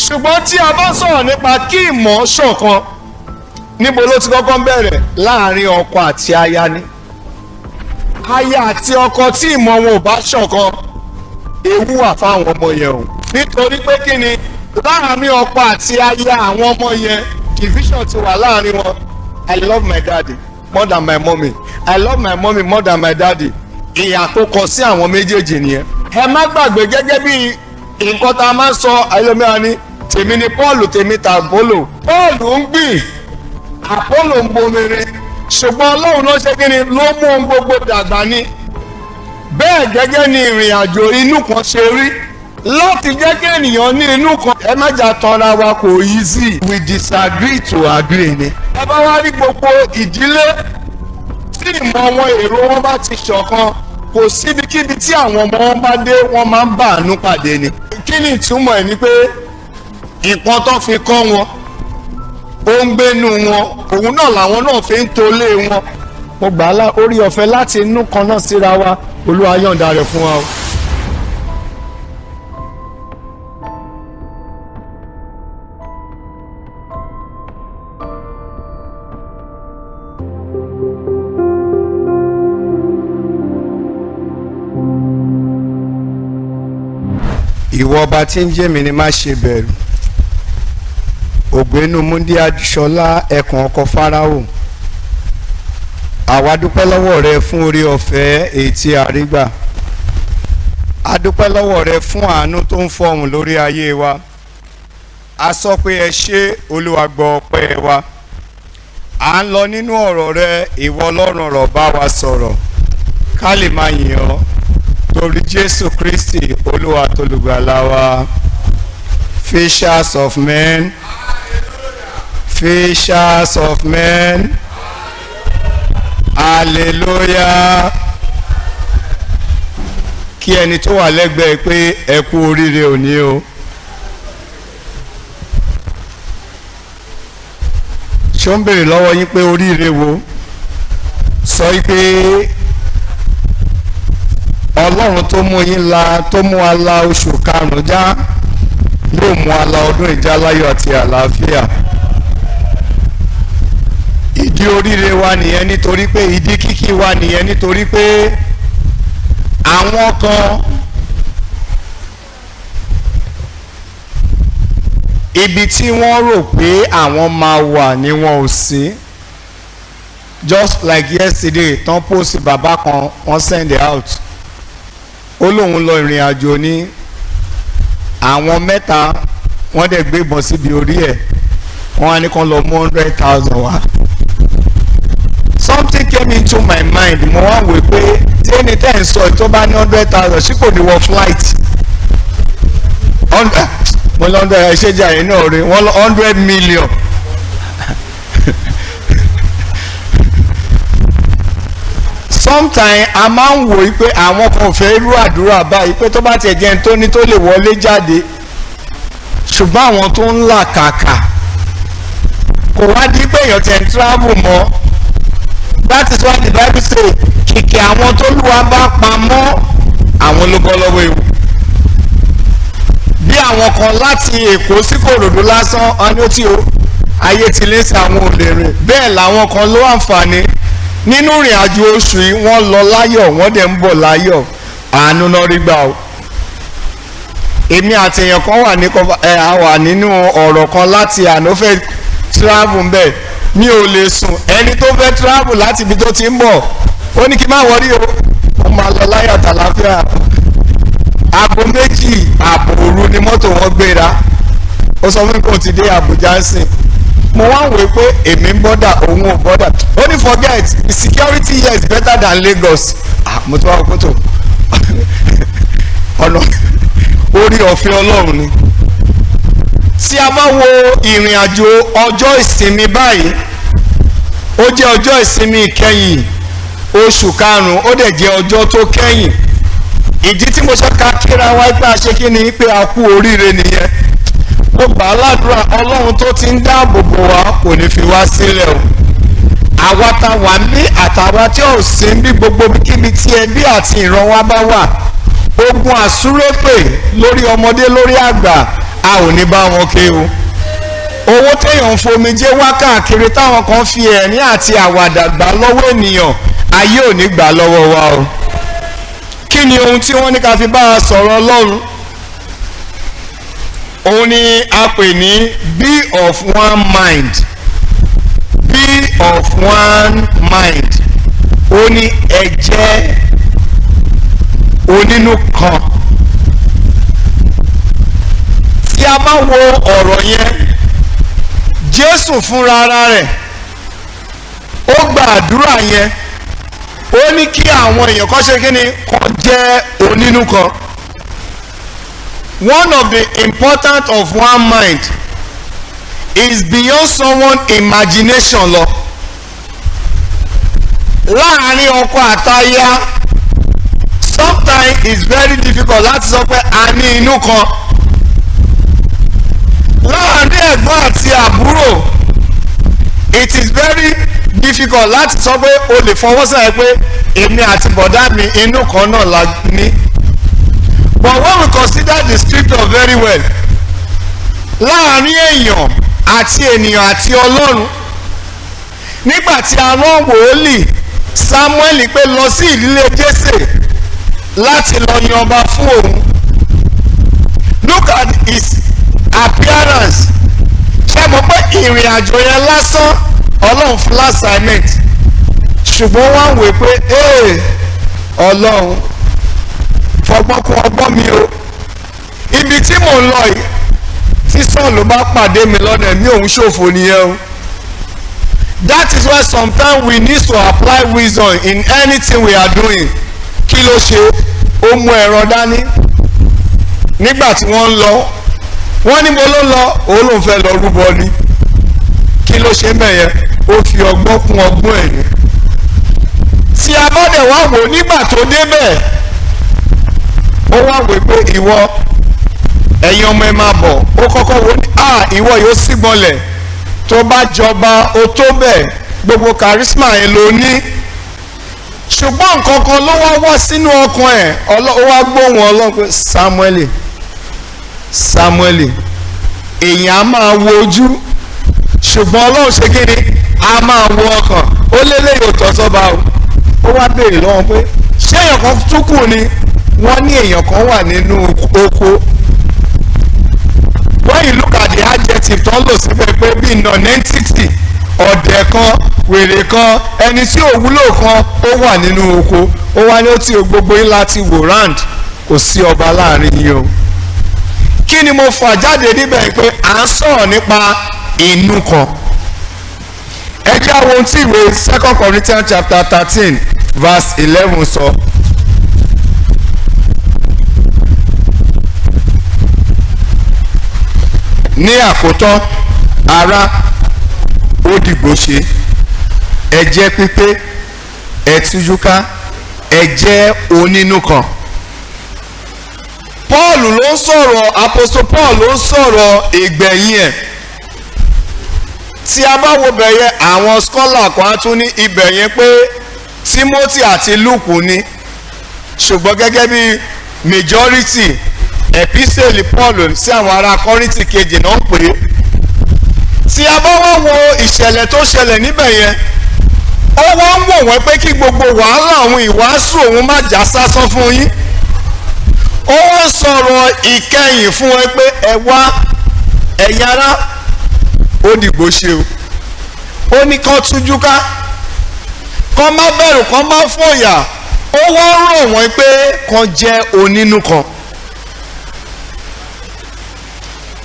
Ṣùgbọ́n tí a bá sọ̀rọ̀ nípa kí ìmọ̀ ṣọ̀kan, níbo ló ti kọ́kọ́ ń bẹ̀rẹ̀? Láàrin ọkọ àti aya ni. Aya àti ọkọ tí ìmọ̀ wọn ò bá ṣọ̀kan, ewu wà fáwọn ọmọ yẹn o. Nítorí pé kí ni, láàrin ọkọ àti aya àwọn ọmọ yẹn, division ti wà láàrin wọn. I love my daddy more than my mommy. I love my mommy more than my daddy. Ìyà tó kọ sí àwọn méjèèjì nìyẹn. Ẹ má gbàgbé gẹ́gẹ́ bí nǹkan tá a máa ń sọ, ayélujára ni tèmi ni Paul, tèmi ta Apollo. Paul ń gbìn, Apollo ń bomirin, ṣùgbọ́n Ọlọ́run ló ṣe kíni, ló mú ohun gbogbo dàgbà ni. Bẹ́ẹ̀ gẹ́gẹ́ ni ìrìn àjò inú kan ṣe rí. Láti jẹ́ kí ènìyàn ní inú kan, ẹ má jà tanra wa, kò easy. We disagree to agree ni. Ẹ bá wá rí gbogbo ìdílé tí ìmọ̀ wọn, èrò wọn bá ti ṣọ̀kan, kò síbikíbi tí àwọn ọmọ wọn bá dé, wọ́n máa ń bá àánú pàdé ni. Kí ni ìtumọ̀ ẹ̀? Ni pé nǹkan tó fi kọ́ wọn, ó ń gbénu wọn, òun náà làwọn náà fi ń tolé wọn. Mo gbà á lá orí ọ̀fẹ́ láti inú kan náà síra wa, Olúwa yọ̀ǹda rẹ̀ fún wa o. Ìwọ ọba tí ń jẹ́ mi ni má ṣe bẹ̀rù. Ògbénu Múndíá Ṣọlá, ẹkùn ọkọ Fáráò, àwa dúpẹ́ lọ́wọ́ rẹ fún orí ọ̀fẹ́ èyí tí a rí gbà. A dúpẹ́ lọ́wọ́ rẹ fún àánú tó ń fọhùn lórí ayé wa. A sọ pé ẹ ṣé, Olúwa, gbọ́ ọpẹ́ wa. À ń lọ nínú ọ̀rọ̀ rẹ, ìwọ Ọlọ́run ọ̀rọ̀, bá wa sọ̀rọ̀ ká lè máa yìn ọ́, torí Jésù Kristi Olúwa tolùgbàlà wa. Fishers of men, fishers of men, hallelujah. Kí ẹni tó wà lẹ́gbẹ̀ẹ́ pé ẹ kú oríire òní o. Ṣó ń béèrè lọ́wọ́ yín pé oríire wo? Sọ pé Ọlọ́run tó mú yín la, tó mú wa la oṣù karùn-ún já, yóò mú wa la ọdún ìjà láyọ̀ àti àlàáfíà. Ìdí oríire wa nìyẹn, nítorí pé ìdí kíkí wa nìyẹn, nítorí pé àwọn kan, ibi tí wọ́n rò pé àwọn máa wà ni wọn ò sí. Just like yesterday, tán post bàbá kan, wọ́n send it out, ó lóun lọ ìrìn àjò ní àwọn mẹ́ta, wọ́n dẹ̀ gbé ìbọn síbi orí ẹ̀, wọ́n á ní kán lọ mú 100,000 wá. Something came into my mind. Mo wá wò pé tí ẹni tẹ́ ń sọ tó bá ní 100,000, ṣé kò ní wọ flight? Mo lọ hundred, ṣé jàre náà rí wọ́n lọ 100 million. Sometimes a máa ń wò pé àwọn kan fẹ́ irú àdúrà báyìí, pé tó bá tiẹ̀ jẹ́ ẹni tó ní tó lè wọlé jáde, ṣùgbọ́n àwọn tó ń là kàkà kò wá di pé èèyàn tẹ̀ ń travel mọ́. That is why the Bible say, kìkì àwọn tó lùwà bá pamọ́, àwọn ló bọ́ lọ́wọ́ ewu. Bí àwọn kan láti Èkó sí Kòròdú lásán, ọ̀nà tí o ayé ti lé sí, àwọn ò lè rìn bẹ́ẹ̀. Làwọn kan ló àǹfààní nínú ìrìn àjò oṣù yìí, wọ́n lọ láyọ̀, wọ́n dẹ̀ ń bọ̀ láyọ̀. Àánú náà rí gbà o. Èmi àti èèyàn kan wà ní ẹ a wà nínú ọ̀rọ̀ kan láti àná, fẹ́ travel ń bẹ̀, mi ò lè sùn. Ẹni tó fẹ́ travel láti ibi tó ti ń bọ̀, ó ní kí n má worry o, ó máa lọ láyọ̀ àtàlàáfíà. Aago 2:30 òru ni mọ́tò wọn gbéra. Ó sọ fún mi pé òun ti dé Àbújá ń sìn. Mo wá wò pé èmi ń bother, òun ò bother. Ó ní, "Forget, the security here is better than Lagos." Ah, mo tún wá kótó ọ̀nà orí ọ̀fẹ́ Ọlọ́run ni. Tí a bá wo ìrìn àjò ọjọ́ ìsinmi báyìí, ó jẹ́ ọjọ́ ìsinmi ìkẹyìn oṣù karùn-ún, ó dẹ̀ jẹ́ ọjọ́ tó kẹ́yìn. Ìdí tí mo ṣe ká kíra wá pé a ṣe kí ni, pé a kú oríire nìyẹn. Mo gbà á ládùúrà, Ọlọ́run tó ti ń dáàbò bò wá kò ní fi wá sílẹ̀ o. Àwa ta wà ní àtàwa tí ò sí bí, gbogbo kíbi tí ẹbí àti ìran wa bá wà, ogun àsúrépè lórí ọmọdé, lórí àgbà. A ò ní bá wọn ké o. Owó téèyàn ń fomijé wá káàkiri, táwọn kan fi ẹ̀rín àti àwàdà gbà lọ́wọ́ ènìyàn, ayé ò ní gbà lọ́wọ́ wa o. Kí ni ohun tí wọ́n ní ká fi bá a sọ̀rọ̀ Ọlọ́run? Òun ni a pè ní be of one mind. Be of one mind. Ó ní ẹ jẹ́ onínú kan. Tí a bá wo ọ̀rọ̀ yẹn, Jésù fúnra ara rẹ̀ ó gba àdúrà yẹn. Ó ní kí àwọn èèyàn kan ṣe kí ni, kan jẹ́ onínú kan. One of the important of one mind is beyond someone imagination lọ. Láàárín ọkọ àtaya, sometimes it's very difficult láti sọ pé a ní inú kan. Láàárín ẹ̀gbọ́n àti àbúrò, it is very difficult láti sọ pé o lè fọwọ́ sọ̀yà pé èmi àti bọ̀dá mi, inú kan náà la ní. But when we consider the scripture very well, láàárín èèyàn àti ènìyàn àti Ọlọ́run, nígbà tí a rán wòólì Samuel pé lọ sí ìdílé Jésè láti lọ yan ọba fún òun, look at his appearance. Ṣé mo pé ìrìn àjò yẹn lásán, Ọlọ́run fún assignment, ṣùgbọ́n wọ́n wò pé, "Ee, Ọlọ́run, fọgbọ́n kún ọgbọ́n mi o. Ibi tí mò ń lọ yìí, tí Sọ́ọ̀lù bá pàdé mi lọ́nà, ẹ̀mí òun ṣòfò nìyẹn o." That is why sometimes we need to apply wisdom in anything we are doing. Kí ló ṣe? Ó mú ẹran dání. Nígbà tí wọ́n ń lọ, wọ́n ní mo ló lọ, òun lòun fẹ́ lọ rúbọ ni. Kí ló ṣe mẹ́yẹn? Ó fi ọgbọ́n kún ọgbọ́n ẹ̀ ní. Tí a bá dẹ̀ wá wò, nígbà tó débẹ̀, ó wá wò pé, "Ìwọ, ẹ̀yin ọmọ, ẹ máa bọ̀." Ó kọ́kọ́ wò ní, "À, ìwọ yóò sígbọnlẹ̀ tó bá jọba, ó tó bẹ̀, gbogbo charisma yẹn ló ní." Ṣùgbọ́n nǹkan kan ló wá wá sínú ọkàn ẹ̀. Ó wá gbóhùn Ọlọ́run pé, "Samuel, Samuel." Èèyàn á máa wo ojú, ṣùgbọ́n Ọlọ́run ṣe kí ni? A máa wo ọkàn. Ó lélẹ̀ yóò tọ́ sọ́ba o. Ó wá béèrè lọ́wọ́ pé, ṣé èèyàn kan tún kù ni? Wọ́n ní èèyàn kan wà nínú oko. When you look at the adjective tó ń lò síbẹ̀, pé bí non-entity, ọ̀dẹ̀ kan, wèrè kan, ẹni tí ò wúlò kan, ó wà nínú oko. Ó wá ní ó tí gbogbo yín láti wò round, kò sí ọba láàrin yìí o. Kí ni mo fà jáde níbẹ̀? Pé à ń sọ̀rọ̀ nípa inú kan. Ẹ jẹ́ àwọn ohun tí ìwé Second Corinthians chapter 13 verse 11 sọ. Ní àkótán, ará, ó dìgbò ṣe, ẹ jẹ́ pípé, ẹ tújúká, ẹ jẹ́ onínú kan. Paul ló ń sọ̀rọ̀, Apostle Paul ló ń sọ̀rọ̀ ìgbẹ̀yìn ẹ̀. Tí a bá wo bẹ̀yẹ, àwọn scholar kan á tún ní ibẹ̀ yẹn pé Timothy àti Luke ni, ṣùgbọ́n gẹ́gẹ́ bí majority, epistle Paul sí àwọn ará Kọ́ríńtì kejì náà ń pè é. Tí a bá wá wo ìṣẹ̀lẹ̀ tó ṣẹlẹ̀ níbẹ̀ yẹn, ó wá ń wò wọ́n pé kí gbogbo wàhálà òun, ìwàásù òun má já sásán fún yín. Ó wá sọ̀rọ̀ ìkẹyìn fún ẹ pé, "Ẹ wá, ẹ̀yin ará, ó dìgbò ṣe o." Ó ní kán tújú ká, kán má bẹ̀rù, kán má fòyà. Ó wá rọ̀ wọ́n pé kán jẹ́ onínú kan.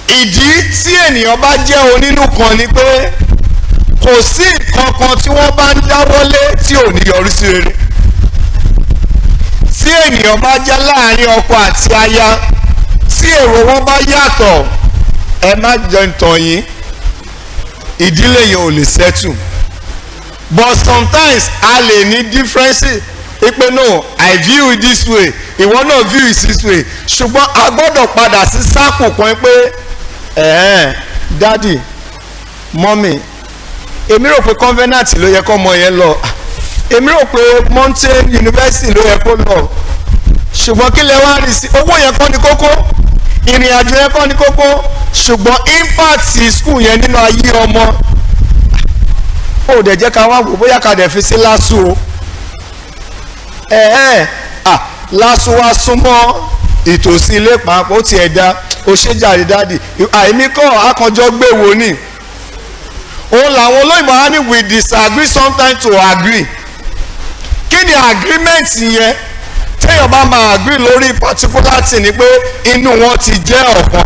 Ìdí tí ènìyàn bá jẹ́ onínú kan ni pé kò sí nǹkan kan tí wọ́n bá ń dáwọ́lé tí ò ní yọrí sí rere. Tí ènìyàn bá jẹ́ láàrin ọkọ àti aya, tí èrò wọn bá yàtọ̀, ẹ má jẹ́ ntàn yín, ìdílé yẹn ò lè settle. But sometimes a lè ní differences pé, "No, I view it this way," ìwọ náà view it this way, ṣùgbọ́n a gbọ́dọ̀ padà sí sáàkù kan pé, "Ẹ̀ẹ́n, daddy, mummy, èmi rò pé Covenant ló yẹ kó ọmọ yẹn lọ, èmi rò pé Mountain University ló yẹ kó lọ, ṣùgbọ́n kí lẹ wá rí sí? Owó yẹn kọ́ ni kókó, ìrìn àjò yẹn kọ́ ni kókó." Ṣùgbọ́n impact school yẹn nínú ayé ọmọ, ó dẹ̀ jẹ́ ká wá wò bóyá ká dẹ̀ fi sí LASU o. Ẹ̀ ẹ́ à, LASU wá súnmọ́ ìtòsí ilé pàápàá. Ó tiẹ̀ da, ó ṣe jàre daddy. Àìmí kọ́ akànjọ́ gbé wo ni òun làwọn olóyìnbó á ní, "We disagree sometimes to agree." Kí ni agreement yẹn? Téèyàn bá máa agree lórí particular thing ni pé inú wọn ti jẹ́ ọ̀kan.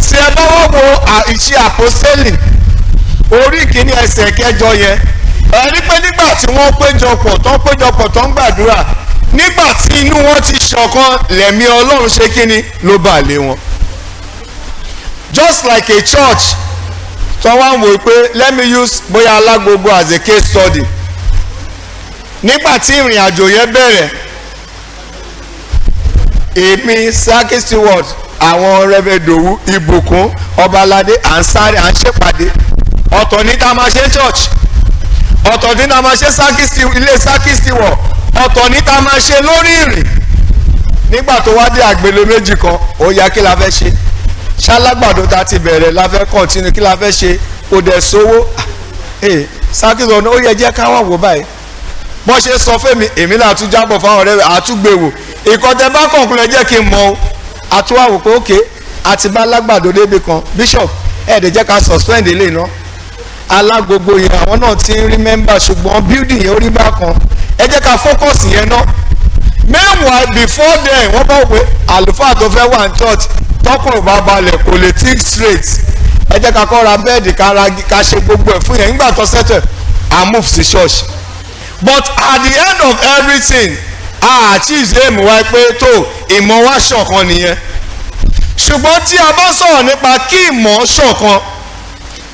Tí ẹ bá wọ́n wo Ìṣe Àpọ́sítélì orí 1 ẹsẹ̀ 8 yẹn, ẹ rí pé nígbà tí wọ́n péjọpọ̀ tó ń péjọpọ̀, tó ń gbàdúrà, nígbà tí inú wọn ti ṣọ̀kan, lẹ̀mí Ọlọ́run ṣe kí ni? Ló bà lé wọn. Just like a church tó wá ń wò pé, let me use bóyá Alágogo as a case study. Nígbà tí ìrìn àjò yẹn bẹ̀rẹ̀, èmi, Saki Stewart, àwọn rẹ́bẹ̀dòwú, Ìbùkún Ọbaládé, à ń sáré, à ń ṣèpàdé. Ọ̀tọ̀ ní tá a máa ṣe church, ọ̀tọ̀ ní tá a máa ṣe ilé Saki Stewart, ọ̀tọ̀ ní tá a máa ṣe lórí ìrìn. Nígbà tó wá dé àgbèlè méjì kan, ó yá, kí la fẹ́ ṣe? Ṣálágbàdo tá a ti bẹ̀rẹ̀ la fẹ́ continue? Kí la fẹ́ ṣe? Kò dẹ̀ sówó. Saki Stewart, ó yẹ jẹ́ ká wà wò báyìí. Bọ́n ṣe sọ fẹ́mi, èmi náà tún jábọ̀ fáwọn ọ̀rẹ́ rẹ̀, àtúgbèwò ìkọ́tẹ́ bá kọ̀ọ̀kúnlẹ̀ jẹ́ kí n mọ̀ o. Àtúwàwò pé ókè àti bá Alágbàdo débi kan. Bishop, ẹ̀ẹ́dẹ̀ jẹ́ ká suspend eléyìí ná. Alágogo yẹn, àwọn náà ti ń rí member, ṣùgbọ́n building yẹn ó rí bákan. Ẹ jẹ́ ká focus yẹn ná. Meanwhile, before then, wọ́n bá wò pé àlùfáà tó fẹ́ wà ní church, tọkùnrin bá balẹ̀, kò lè think straight. Ẹ jẹ́ ká kọ́ ra bed, ká ra, ká ṣe gbogbo ẹ̀ fún yẹn. Nígbà tó settle, I move sí church. But at the end of everything, a achieve aim wa pé tó ìmọ̀ wa ṣọ̀kan nìyẹn. Ṣùgbọ́n tí a bá sọ̀rọ̀ nípa kí ìmọ̀ ṣọ̀kan,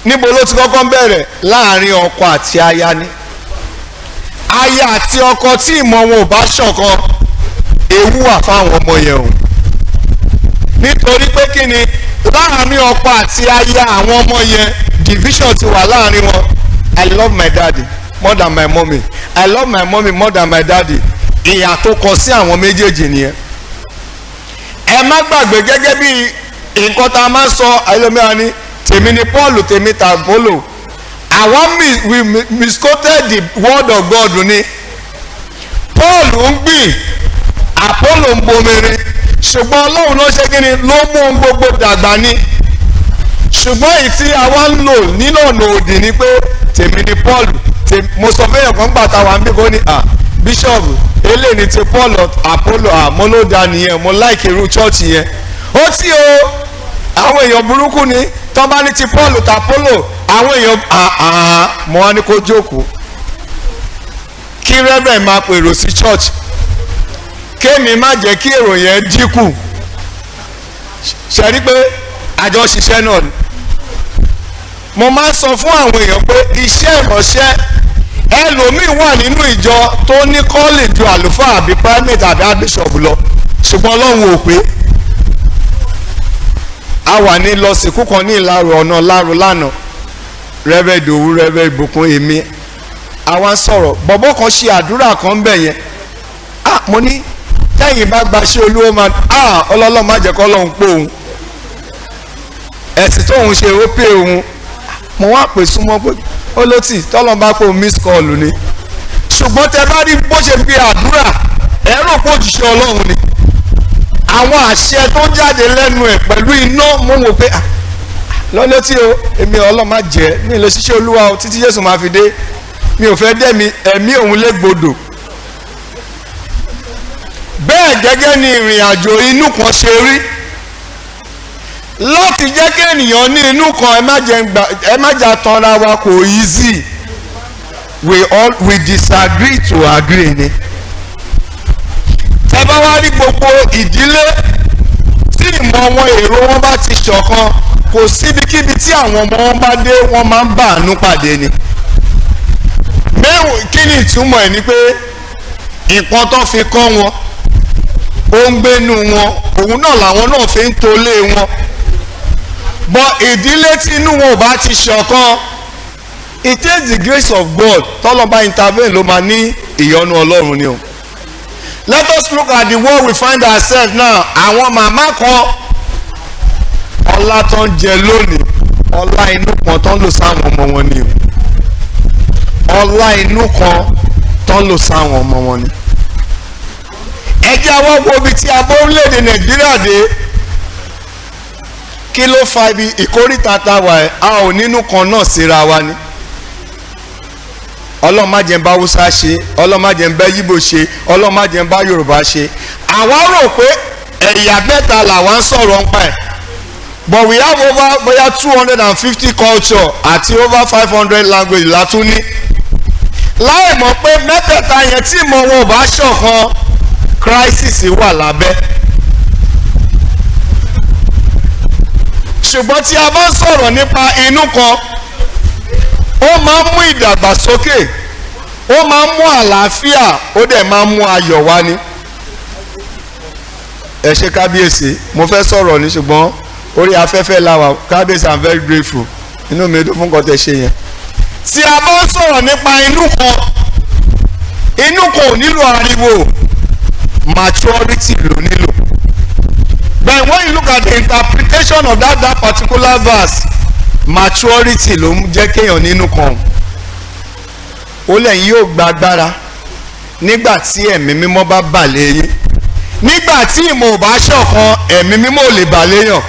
níbo ló ti kọ́kọ́ ń bẹ̀rẹ̀? Láàrin ọkọ àti aya ni. Aya àti ọkọ tí ìmọ̀ wọn ò bá ṣọ̀kan, ewu wà fáwọn ọmọ yẹn o. Nítorí pé kí ni? Láàrin ọkọ àti aya, àwọn ọmọ yẹn, division ti wà láàrin wọn. "I love my daddy more than my mommy. I love my mommy more than my daddy." Ìyà tó kọ sí àwọn méjèèjì nìyẹn. Ẹ má gbàgbé, gẹ́gẹ́ bí nǹkan tá a máa ń sọ, ẹlòmíràn ni tèmi ni Paul, tèmi ta Apollo. Àwọn we misquoted the word of God ni. Paul ń gbìn, Apollo ń bomirin, ṣùgbọ́n Ọlọ́run ló ṣe kí ni? Ló mú ohun gbogbo dàgbà ni. Ṣùgbọ́n èyí tí àwa ń lò nínú ọ̀nà òdì ni pé tèmi ni Paul. Mo sọ fẹ́yàn kan gbà táwa ń bí kò ní à, bishop, eléyìí ni ti Paul, Apollo. Àmọ́ ló da nìyẹn. Mo like irú church yẹn. Ó tí o, àwọn èèyàn burúkú ni tọ́ bá ní ti Paul ta Apollo. Àwọn èèyàn àhàn, mo wá ní kó jókòó, kí reverend máa pèrò sí church, kémi má jẹ́ kí èrò yẹn dínkù. Ṣe rí pé àjọ ṣiṣẹ́ náà ni. Mo máa ń sọ fún àwọn èèyàn pé iṣẹ́ ìránṣẹ́, ẹlòmíín wà nínú ìjọ tó ní kọ́ọ̀lì ju àlùfáà àbí primate àbí bishop lọ, ṣùgbọ́n Ọlọ́run ò pé. A wà ní lọ sìnkú kan ní Ìlàrò, ọ̀nà Ìlàrò lánàá. Reverend Òwú, Reverend Ìbùkún, èmi, àwa ń sọ̀rọ̀. Bọ̀bọ́ kan ṣe àdúrà kan ń bẹ̀ yẹn. Ah, mo ní tẹ́yìn bá gba ṣé Olúwo máa, ah, ọlọ́lọ́ má jẹ́ kọ́ lọ́hún pé òun ẹ̀sìn tóun ṣe ó pé òun. Mo wá pè súnmọ́ pé ó ló tì tọ́lọ́n bá pé òun miss call ni. Ṣùgbọ́n tẹ bá rí bó ṣe fi àdúrà, ẹ rò pé òjíṣẹ́ Ọlọ́run ni. Àwọn àṣẹ tó jáde lẹ́nu ẹ̀ pẹ̀lú iná, mo wò pé lọ́lẹ́ tí o, èmi Ọlọ́run má jẹ́ mi lè ṣiṣẹ́ Olúwa o títí Jésù máa fi dé. Mi ò fẹ́ dẹ́mi ẹ̀mí òun légbodò. Bẹ́ẹ̀ gẹ́gẹ́ ni ìrìn àjò inú kan ṣe rí. Láti jẹ́ kí ènìyàn ní inú kan, ẹ má jẹ́ gbà, ẹ má jà tanra wa, kò easy. We all, we disagree to agree ni. Tẹ́ bá wá rí gbogbo ìdílé tí ìmọ̀ wọn, èrò wọn bá ti ṣọ̀kan, kò síbikíbi tí àwọn ọmọ wọn bá dé, wọ́n máa ń bá àánú pàdé ni. Mẹ́wọ̀n, kí ni ìtumọ̀ ẹ̀? Ni pé nǹkan tó fi kọ́ wọn, ó ń gbénu wọn, òun náà làwọn náà fi ń tolé wọn. But ìdílé tí inú wọn ò bá ti ṣọ̀kan, it takes the grace of God, tọ́lọ́ba intervene, ló máa ní ìyọ́nú Ọlọ́run ni o. Let us look at the world we find ourselves now. Àwọn màmá kan Ọlá tó ń jẹ lónìí, ọlá inú kan tó ń lò sáwọn ọmọ wọn ni o. Ọlá inú kan tó ń lò sáwọn ọmọ wọn ni. Ẹ jẹ́ àwọn wo ibi tí a bá orílẹ̀-èdè Nàìjíríà dé. Kí ló fa ibi ìkórìtà tá a wà ẹ́? A ò nínú kan náà síra wa ni. Ọlọ́run má jẹ́ ń bá Haúsá ṣe, Ọlọ́run má jẹ́ ń bá Yíbò ṣe, Ọlọ́run má jẹ́ ń bá Yorùbá ṣe. Àwa rò pé ẹ̀yà mẹ́ta làwa ń sọ̀rọ̀ nípa ẹ̀, but we have over bóyá 250 culture àti over 500 language látún ní, láì mọ̀ pé mẹ́tẹ̀ẹ̀ta yẹn, tí ìmọ̀ wọn ò bá ṣọ̀kan, crisis wà lábẹ́. Ṣùgbọ́n tí a bá ń sọ̀rọ̀ nípa inú kan, ó máa ń mú ìdàgbàsókè, ó máa ń mú àlàáfíà, ó dẹ̀ máa ń mú ayọ̀ wá ni. Ẹ ṣé kábíyèsí, mo fẹ́ sọ̀rọ̀ ní, ṣùgbọ́n orí afẹ́fẹ́ la wà. Kábíyèsí, I'm very grateful, inú mi dùn fún nǹkan tẹ́ ṣe yẹn. Tí a bá ń sọ̀rọ̀ nípa inú kan, inú kan ò nílò ariwo, maturity ló nílò. But when you look at the interpretation of that particular verse, maturity ló ń jẹ́ kéèyàn nínú kan. Ó lẹ́yìn yóò gba agbára nígbà tí Ẹ̀mí Mímọ́ bá bà lé yín. Nígbà tí ìmọ̀ ò bá ṣọ̀kan, Ẹ̀mí Mímọ́ ò lè bà léyàn.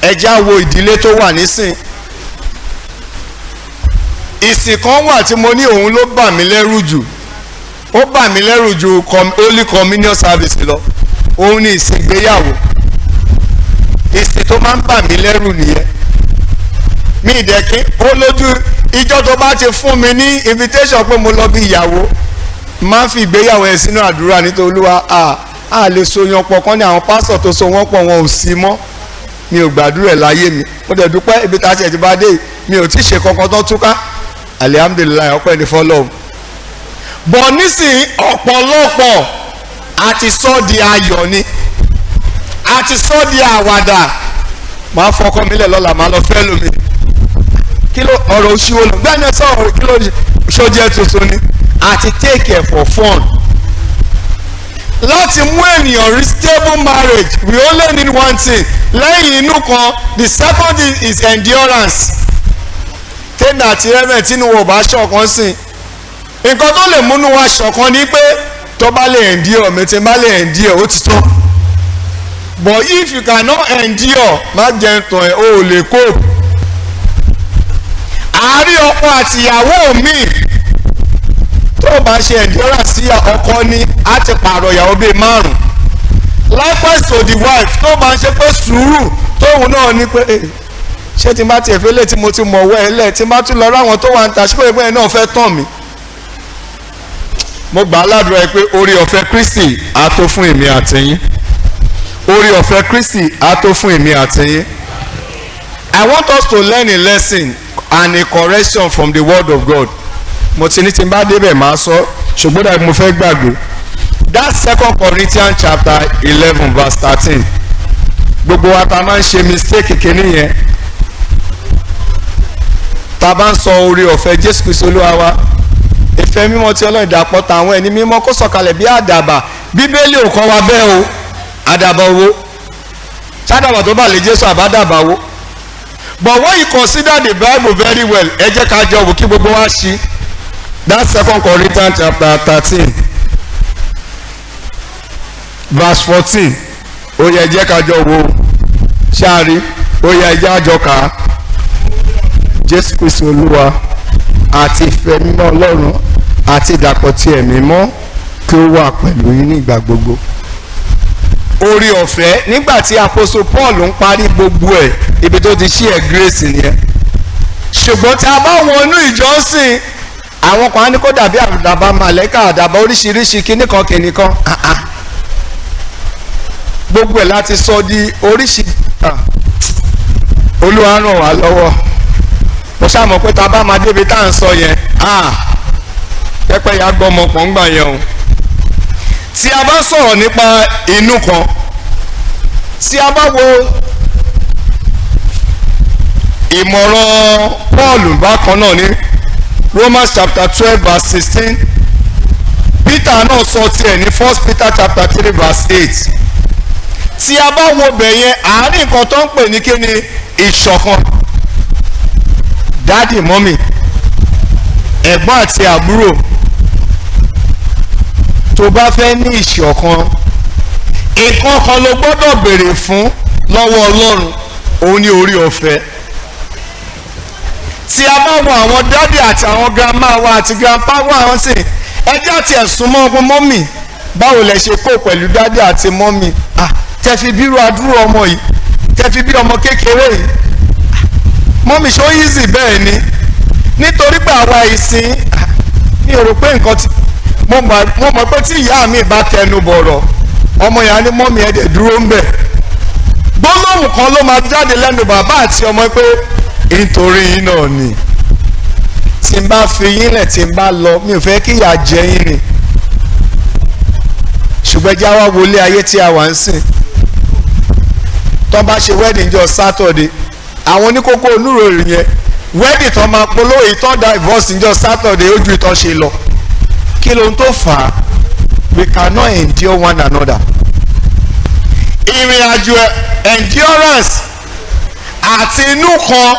Ẹ já wo ìdílé tó wà nísìn. Ìsìn kan wà tí mo ní òun ló bà mí lẹ́rù jù, ó bà mí lẹ́rù ju Holy Communion service lọ. Òun ni ìsìn ìgbéyàwó. Ìsìn tó máa ń bà mí lẹ́rù nìyẹn. Mi ìdẹ́kín ó lójú ìjọ tó bá ti fún mi ní invitation pé mo lọ bí ìyàwó, máa ń fi ìgbéyàwó ẹ̀ sínú àdúrà, nítorí Olúwa, a lè so yan pọ̀ kán ní àwọn pásọ̀ tó so wọ́n pọ̀, wọn ò sí mọ́. Mi ò gbàdúrà ẹ̀ láyé mi. Mo dẹ̀ dúpẹ́ ibi tá a ṣe ti bá dé, mi ò tí ì ṣe kankan tó túká. Alihamudulilayi, ọpẹ́ ní fọlọ́run. Bọ̀ nísìnyí, ọ̀pọ̀lọpọ̀ a ti sọ di ayọ̀ ni, a ti sọ di àwàdà. Máa fọkọ mi lẹ̀ lọ́la, máa lọ fẹ́ lómi. Kí ló ọ̀rọ̀ òṣìwò lọ gbẹ́ni ẹ sọ̀rọ̀, kí ló ṣojú tuntun ni? Àti take it for fun. Láti mú ènìyàn rí stable marriage, we only need one thing lẹ́yìn inú kan. The second thing is endurance. Tẹ́nà àti rẹ́mẹ̀ tínú wo bá ṣọ̀kan sí, nǹkan tó lè múnú wa ṣọ̀kan ni pé tó bá lè endure mi, tí bá lè endure, ó ti tán. But if you cannot endure, má jẹ́ tàn ẹ́, o ò lè cope. Àárín ọkọ àtìyàwó mi, tó o bá ṣe endurance sí ọkọ ní, á ti pààrọ̀ ìyàwó bíi márùn. Likewise to the wife, tó o bá ń ṣe pé sùúrù tóun náà ní pé ṣé tí n bá tiẹ̀ fẹ́lẹ̀ tí mo ti mọ̀ ọwọ́ ẹ lẹ̀, tí n bá tún lọ ráwọn tó wà ń ta, ṣé kò yẹ pé ẹ náà fẹ́ tàn mí? Mo gbà á ládùúrà ẹ pé orí ọ̀fẹ́ Kristi á tó fún èmi àtẹ̀yìn. Orí ọ̀fẹ́ Kristi á tó fún èmi àtẹ̀yìn. I want us to learn a lesson and a correction from the word of God. Mo ti ní tí n bá débẹ̀ máa sọ, ṣùgbọ́n dàbí mo fẹ́ gbàgbé. That Second Corinthians chapter 11 verse 13, gbogbo wa ta máa ń ṣe mistake kìíní yẹn. Ta bá ń sọ orí ọ̀fẹ́ Jésù Kristi Olúwa wa, ìfẹ́ mímọ́ tí Ọlọ́run, ìdàpọ̀ tàwọn ẹni mímọ́, kó sọ̀kalẹ̀ bí àdàbà. Bíbélì ò kọ́ wa bẹ́ẹ̀ o. Àdàbà owó sádàbà tó bà lè Jésù àbádàbà wo? But when you consider the Bible very well, ẹ jẹ́ ká jọ wò, kí gbogbo wa ṣí that Second Corinthians chapter 13 verse 14. Ó yẹ, jẹ́ ká jọ wò ṣáàrí. Ó yẹ, jẹ́ àjọ kà á. Jésù Kristi Olúwa àti ìfẹ́ mímọ́ Ọlọ́run àti ìdàpọ̀ ti Ẹ̀mí mọ́ kí ó wà pẹ̀lú yín ní ìgbà gbogbo. Orí ọ̀fẹ́, nígbà tí Apostle Paul ń parí gbogbo ẹ̀, ibi tó ti ṣí ẹ̀ grace nìyẹn. Ṣùgbọ́n tí a bá wọnú ìjọsìn, àwọn kan á ní kó dàbí àdàbà màlẹ́kà, àdàbà oríṣiríṣi, kíníkan kíníkan. Gbogbo ẹ̀ láti sọ di oríṣi. Olúwa ràn wá lọ́wọ́. Mo ṣàmọ̀ pé tá a bá máa débi tá à ń sọ yẹn, pẹ́pẹ́ ya gbọ́mọ pọ̀ ń gbà yẹn o. Tí a bá sọ̀rọ̀ nípa inú kan, tí a bá wo ìmọ̀ràn Paul bákan náà ní Romans chapter 12 verse 16, Peter náà sọ tiẹ̀ ní First Peter chapter 3 verse 8. Tí a bá wo bẹ̀ yẹn, àárín nǹkan tó ń pè ní kíni? Ìṣọ̀kan. Daddy, mummy, ẹ̀gbọ́n àti àbúrò, tó bá fẹ́ ní ìṣọ̀kan, nǹkan kan ló gbọ́dọ̀ béèrè fún lọ́wọ́ Ọlọ́run, òun ní orí ọ̀fẹ́. Tí a bá wo àwọn daddy àti àwọn grandma wa àti grandpa wa, àwọn sì ẹjẹ́ àti ẹ̀sùn mọ́ ọgbọ́n. Mummy, báwo lẹ ṣe kó pẹ̀lú daddy àti mummy? Ah, tẹ fi bírú adúrú ọmọ yìí, tẹ fi bí ọmọ kékeré yìí, mummy, ṣó easy? Bẹ́ẹ̀ ni, nítorí pé àwa ìsìn mi ò rò pé nǹkan tí mo mọ̀ pé tí ìyá mi bá tẹnu bọ̀rọ̀, ọmọ yẹn á ní, "Mummy, ẹ̀ dẹ̀ dúró ń bẹ̀." Gbólóhùn kan ló máa jáde lẹ́nu bàbá àti ọmọ pé, "Nítorí yín náà ni. Tí n bá fi yín lẹ̀, tí n bá lọ, mi ò fẹ́ kí ìyà jẹ yín ni." Ṣùgbọ́n ẹ já wá wọlé ayé tí a wà ń sìn. Tó bá ṣe wedding jọ Saturday, àwọn oníkókó oníròyìn yẹn, wedding tó máa polówó ìtọ́ divorce jọ Saturday ó ju ìtọ́ ṣe lọ. Kí ló ń tó fà á? We cannot endure one another. Ìrìn àjò endurance àti inú kan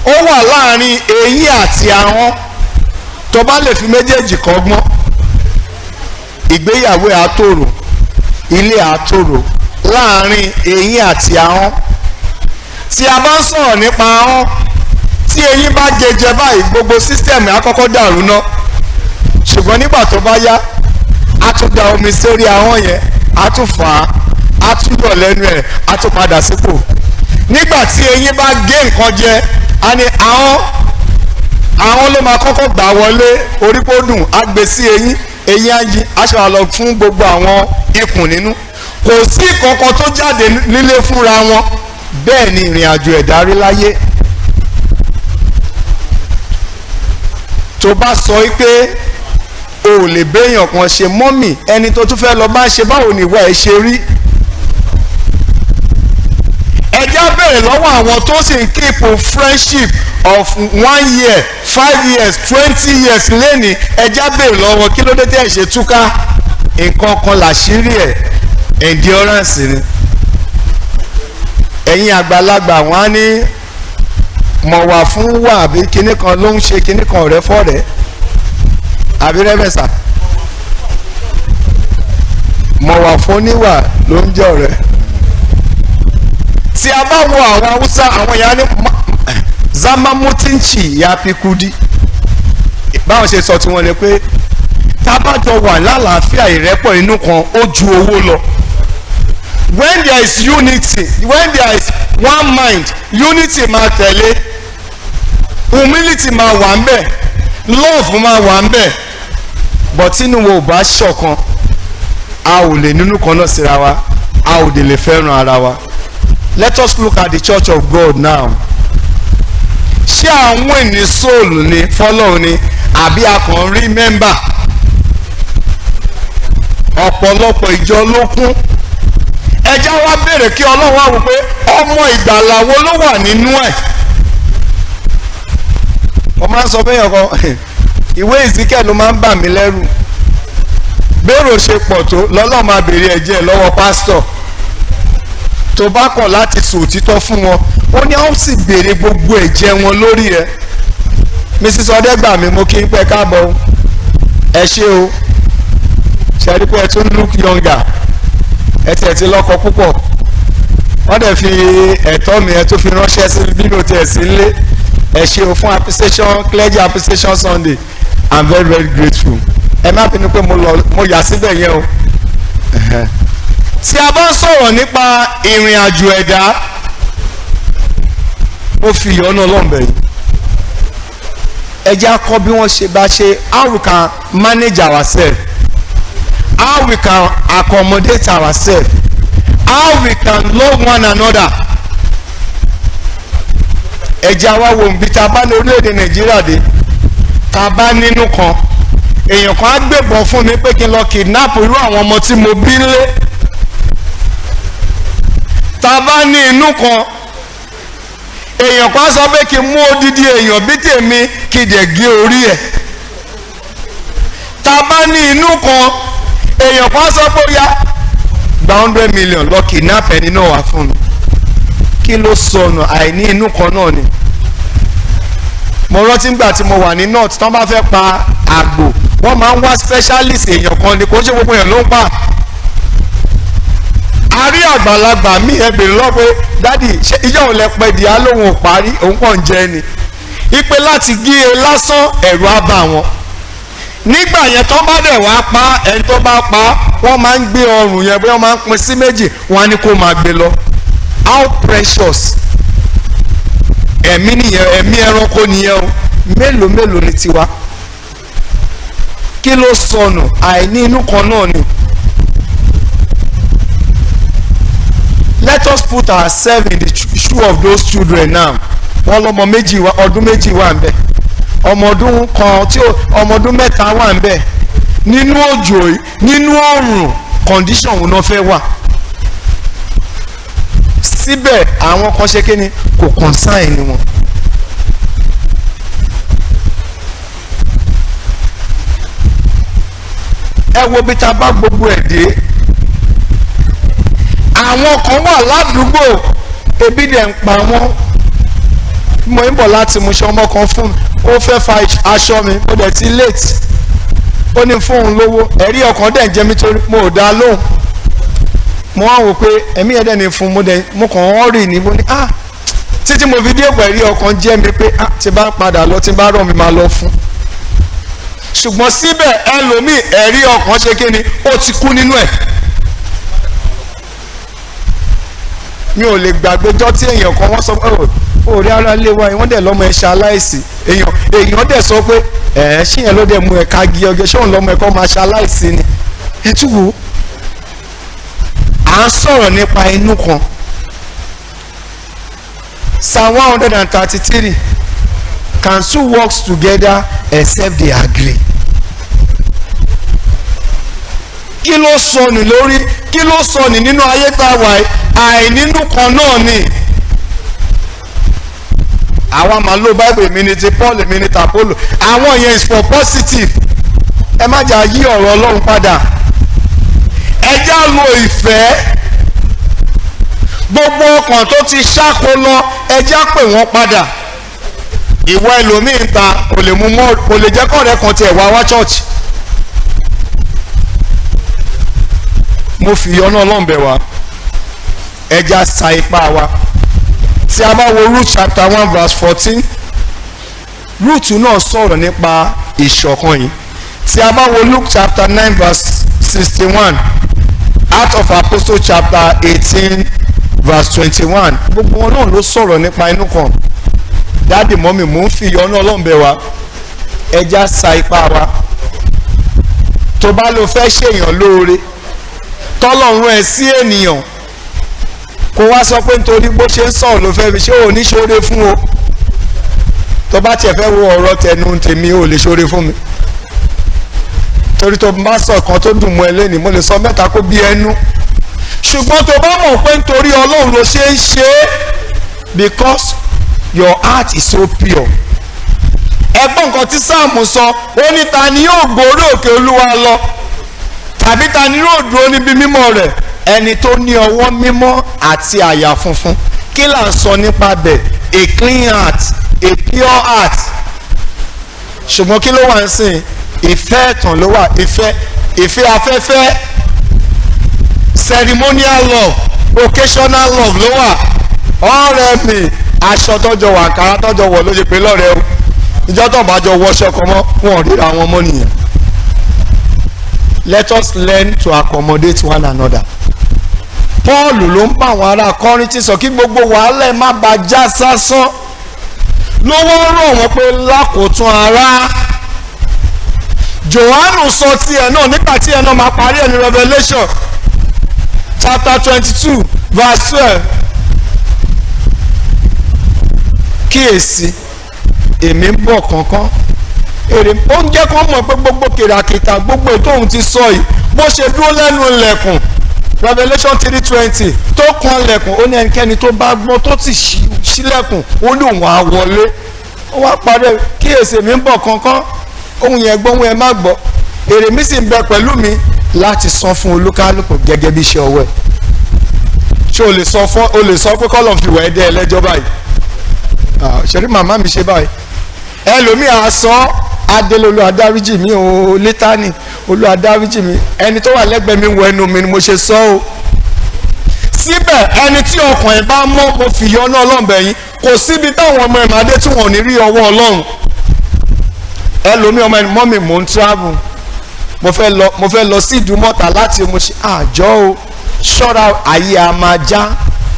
ó wà láàrin eyín àti ahọ́n. Tó bá lè fi méjèèjì kọ́gbọ́n, ìgbéyàwó àtòrò, ilé àtòrò. Láàrin eyín àti ahọ́n, tí a bá ń sọ̀rọ̀ nípa ahọ́n, tí eyín bá jẹjẹ báyìí, gbogbo system á kọ́kọ́ dàrú ná. Ṣùgbọ́n nígbà tó bá yá, á tún da omi sórí ahọ́n yẹn, á tún fà á, á tún yọ̀ lẹ́nu ẹ̀, á tún padà sípò. Nígbà tí eyín bá gé nǹkan jẹ, á ní ahọ́n, ahọ́n ló máa kọ́kọ́ gbà wọlé. Orí kó dùn, á gbé sí eyín, eyín á yí, á ṣe wà lọ fún gbogbo àwọn ikùn nínú. Kò sí kankan tó jáde nílé fúnra wọn. Bẹ́ẹ̀ ni ìrìn àjò ẹ̀dá rí láyé. Tó bá sọ pé o ò lè béèyàn kan ṣe, mummy, ẹni tó tún fẹ́ lọ bá ṣe, báwo ni ìwà ẹ̀ ṣe rí? Ẹ jẹ́ á bẹ̀rẹ̀ lọ́wọ́ àwọn tó sì ń keep friendship of one year, 5 years, 20 years lẹ́ni. Ẹ jẹ́ á bẹ̀rẹ̀ lọ́wọ́, kí ló dé tẹ́ ẹ̀ ṣe túká? Nǹkan kan làṣírí ẹ̀, endurance ni. Ẹ̀yin àgbàlagbà, wọn á ní mọ̀wà fún wà àbí kinní kan ló ń ṣe kinní kan, ọ̀rẹ́ fọ́rẹ́ àbí rẹ́fẹ̀sà, mọ̀wà fún níwà ló ń jẹ́ ọ̀rẹ́. Tí a bá wo àwọn Haúsá, àwọn èèyàn ní "Zaman mutunci ya fi kudi." Báwọn ṣe sọ tiwọn ni pé tá a bá jọ wà lálàáfíà, ìrẹ́pọ̀ inú kan, ó ju owó lọ. When there is unity, when there is one mind, unity máa tẹ̀lé, humility máa wà ń bẹ̀, love máa wà ń bẹ̀. But tínú wo ò bá ṣọ̀kan, a ò lè nínú kan náà síra wa, a ò dè lè fẹ́ràn ara wa. Let us look at the Church of God now. Ṣé àwọn ènìyàn soul ni fọlọ́run ni, àbí a kàn rí member? Ọ̀pọ̀lọpọ̀ ìjọ ló kún. Ẹjá wa béèrè kí Ọlọ́run wá wò pé ọmọ ìgbàlà wo ló wà nínú ẹ̀. Wọ́n máa ń sọ fẹ́yàn kan, ìwé Ezekiel ló máa ń bà mí lẹ́rù. Bẹ́ẹ̀rù ṣe pọ̀ tó, lọ́lọ́run máa béèrè ẹ̀jẹ̀ lọ́wọ́ pásítọ̀ tó bá kọ̀ láti sọ òtítọ́ fún wọn. Ó ní àwọn sì béèrè gbogbo ẹ̀jẹ̀ wọn lórí ẹ̀. Mrs Ọdẹgbàmí, mo kí n pẹ́ káàbọ̀ o. Ẹ ṣé o. Ṣe rí pé ẹ tún look younger? Ẹ tiẹ̀ ti lọ́kọ púpọ̀. Wọ́n dẹ̀ fi ẹ̀tọ́ mi, ẹ tún fi ránṣẹ́ sí bí mi ò tiẹ̀ sí nílé. Ẹ ṣé o fún appreciation, clergy appreciation Sunday. I'm very, very grateful. Ẹ má bínú pé mo lọ, mo yà síbẹ̀ yẹn o. Tí a bá ń sọ̀rọ̀ nípa ìrìn àjò ẹ̀dá, mo fi ìyọ́nú Ọlọ́run bẹ̀ yìí. Ẹ jẹ́ á kọ́ bí wọ́n ṣe bá ṣe, how we can manage ourselves, how we can accommodate ourselves, how we can love one another. Ẹ jẹ́ á wá wo nbí tá a bá ní orílẹ̀-èdè Nàìjíríà dé. Tá a bá nínú kan, èèyàn kan á gbébọn fún mi pé kí n lọ kidnap irú àwọn ọmọ tí mo bí nlé. Tá a bá ní inú kan, èèyàn kan á sọ pé kí n mú odidi èèyàn bí tèmi, kí n dẹ̀ gé orí ẹ̀. Tá a bá ní inú kan, èèyàn kan á sọ pé ó yá gbà. 100 million lọ kidnap ẹni náà wá fún mi. Kí ló sọnù? Àìní inú kan náà ni. Mo rántí ngbà tí mo wà ní north, tán bá fẹ́ pa àgbò, wọ́n máa ń wá specialist èèyàn kan ni, kò ṣe gbogbo èèyàn ló ń pa. A rí àgbàlagbà míì, ẹ bèrè lọ pé dádì, ṣé ìjọ òun lẹ pẹ́ di á lóun ò parí, òun kàn ń jẹ ni. Ipe láti gé e lásán ẹ̀rù á bà wọ́n. Nígbà yẹn tán bá dẹ̀ wá pa, ẹni tó bá pa, wọ́n máa ń gbé ọrùn yẹn, bóyá wọ́n máa ń pín sí méjì, wọ́n á ní kó máa gbé lọ. How precious ẹ̀mí nìyẹn, ẹ̀mí ẹranko nìyẹn o. Mélòó mélòó ni tiwa? Kí ló sọnù? Àìní inú kan náà ni. Let us put ourselves in the shoe of those children now. Wọ́n lọ́mọ méjì wá, ọdún méjì wà ń bẹ̀, ọmọ ọdún kan tí ọmọ ọdún mẹ́ta wà ń bẹ̀, nínú òjò yìí, nínú òòrùn, condition òun náà fẹ́ wà. Síbẹ̀ àwọn kan ṣe kíni, kò concern ni wọn. Ẹ wo bí ta bá gbogbo ẹ̀ dé. Àwọn kan wà ládùúgbò, ebi dẹ̀ ń pa wọ́n. Mo ń bọ̀ láti mú iṣẹ́ ọmọ kan fún mi, ó fẹ́ fa aṣọ mi, mo dẹ̀ ti late, ó ní fún òun lówó, ẹ̀rí ọkàn dẹ̀ ń jẹ mí torí mo ò dá lóhùn. Mo wá wò pé ẹ̀mí ẹ̀ dẹ̀ ní fún, mo dẹ̀ mo kàn ń rì ní, mo ní ah, títí mo fi dé òpó ẹ̀rí ọkàn jẹ́ mi pé ah, tí bá padà lọ, tí bá rọ̀ mi máa lọ fún. Ṣùgbọ́n síbẹ̀ ẹlòmíì ẹ̀rí ọkàn ṣe kí ni, ó ti kú nínú ẹ̀. Mi ò lè gbàgbéjọ́ tí èèyàn kan wọ́n sọ pé ó rí ara lé wa, wọ́n dẹ̀ lọ́mọ ẹ̀ ṣaláìsí. Èèyàn dẹ̀ sọ pé ẹ̀ ṣí yẹn ló dẹ̀ mú ẹ̀ka gí ọgẹ, ṣé òun lọ́mọ ẹ̀kọ́ máa ṣaláìsí ni? Ẹ tún wò ó. À ń sọ̀rọ̀ nípa inú kan. Psalm 133, can two work together except they agree? Kí ló sọnù lórí? Kí ló sọnù nínú ayé tá a wà? Àìnínú kan náà ni. Àwa máa lo Bible, èmi ni ti Paul, èmi ni Tapolo. Àwọn yẹn is for positive. Ẹ má jà yí ọ̀rọ̀ Ọlọ́run padà. Ẹ já lo ìfẹ́. Gbogbo ọkàn tó ti ṣáko lọ, ẹ já pè wọ́n padà. Ìwọ ẹlòmíín ta kò lè mú mọ́, kò lè jẹ́ kọ́ọ̀rẹ́ kan tiẹ̀ wá wá church. Mo fi ìyọ́nú Ọlọ́run bẹ̀ wá. Ẹ já sa ipá wa. Tí a bá wo Ruth chapter 1 verse 14, Ruth náà sọ̀rọ̀ nípa ìṣọ̀kan yìí. Tí a bá wo Luke chapter 9 verse 61, Acts of Apostles chapter 18 verse 21, gbogbo wọn náà ló sọ̀rọ̀ nípa inú kan. Dáàdì mọ́mì, mò ń fi ìyọ́nú Ọlọ́run bẹ̀ wá. Ẹ já sa ipá wa. Tó bá lọ fẹ́ ṣèyàn lóore, tọ́lọ́run ẹ̀ sí ènìyàn, kó wá sọ pé nítorí bó ṣe ń sọ̀rọ̀ ló fẹ́ fi ṣé ò ní ṣoore fún o. Tó bá tiẹ̀ fẹ́ wo ọ̀rọ̀ tẹnu tèmi, ò lè ṣoore fún mi. Torí tó bá sọ kan tó dùn mọ́ ẹ lẹ́nìí, mo lè sọ mẹ́ta kó bí ẹnu. Ṣùgbọ́n tó bá mọ̀ pé nítorí Ọlọ́run ló ṣe ń ṣe é, because your heart is so pure. Ẹgbọ́n nǹkan tí Sáàmù sọ, ó ní ta ni yóò gorí òkè Olúwa lọ, tàbí ta ni yóò dúró níbi mímọ́ rẹ̀? Ẹni tó ní ọwọ́ mímọ́ àti àyà funfun. Kí là ń sọ nípa bẹ̀? A clean heart, a pure heart. Ṣùgbọ́n kí ló wà ń sìn? Ìfẹ́ ẹ̀tàn ló wà, ìfẹ́ afẹ́fẹ́, ceremonial love, occasional love ló wà. Ọ̀rẹ́ mi, aṣọ tọ́jọ wà, àǹkárá tọ́jọ wọ̀ ló ṣe pé lọ́rẹ́ o. Ìjọ tó bá jọ wọṣọ kan mọ́, wọn ò ríra wọn mọ́ nìyẹn. Let us learn to accommodate one another. Paul ló ń bá àwọn ará Kọ́ríńtì sọ kí gbogbo wàhálà ẹ̀ má ba já sásán. Lówó rọ̀ wọ́n pé lákòótún ará. Jòhánù sọ tiẹ̀ náà nígbà tí ẹ̀ náà máa parí ẹ̀ ní Revelation chapter 22 verse 12. Kíyèsí, èmi ń bọ̀ kánkán. Èrè ó ń jẹ́ kó mọ̀ pé gbogbo kìràkìtà, gbogbo ètò òun ti sọ yìí, bó ṣe dúró lẹ́nu ilẹ̀kùn Revelation 3:20 tó kan ilẹ̀kùn, ó ní ẹnikẹ́ni tó bá gbọ́n tó ti ṣílẹ̀kùn, ó ní òun á wọlé. Ó wá parí, kíyèsí èmi ń bọ̀ kánkán, ohun yẹn gbọ́, ohun yẹn má gbọ́, èrè mi sì ń bẹ pẹ̀lú mi láti san fún olúkálùkù gẹ́gẹ́ bí iṣẹ́ ọwọ́ ẹ̀. Ṣé o lè sọ fún, o lè sọ pé kọ́lọ̀ fi wẹ̀ ẹ́ dẹ́ ẹlẹ́jọ́ báyìí? Ṣe rí màmá mi ṣe báyìí. Ẹlòmíì á sọ, adélé, "Olúwa dáríjì mi o." Létánì, "Olúwa dáríjì mi, ẹni tó wà lẹ́gbẹ̀ẹ́ mi wọ ẹnu mi ni mo ṣe sọ o." Síbẹ̀, ẹni tí ọkàn ẹ̀ bá mọ́, mo fi yọ́nú Ọlọ́run bẹ̀ yín, kò síbi táwọn ọmọ ẹ̀ máa dé tí wọn ò ní rí ọwọ́ Ọlọ́run. Ẹlòmíì, ọmọ ẹni, "Mummy, mò ń travel, mo fẹ́ lọ sí Ìdúmọ̀tà láti mo ṣe àjọ o." Ṣọ́ra, ayé a máa já.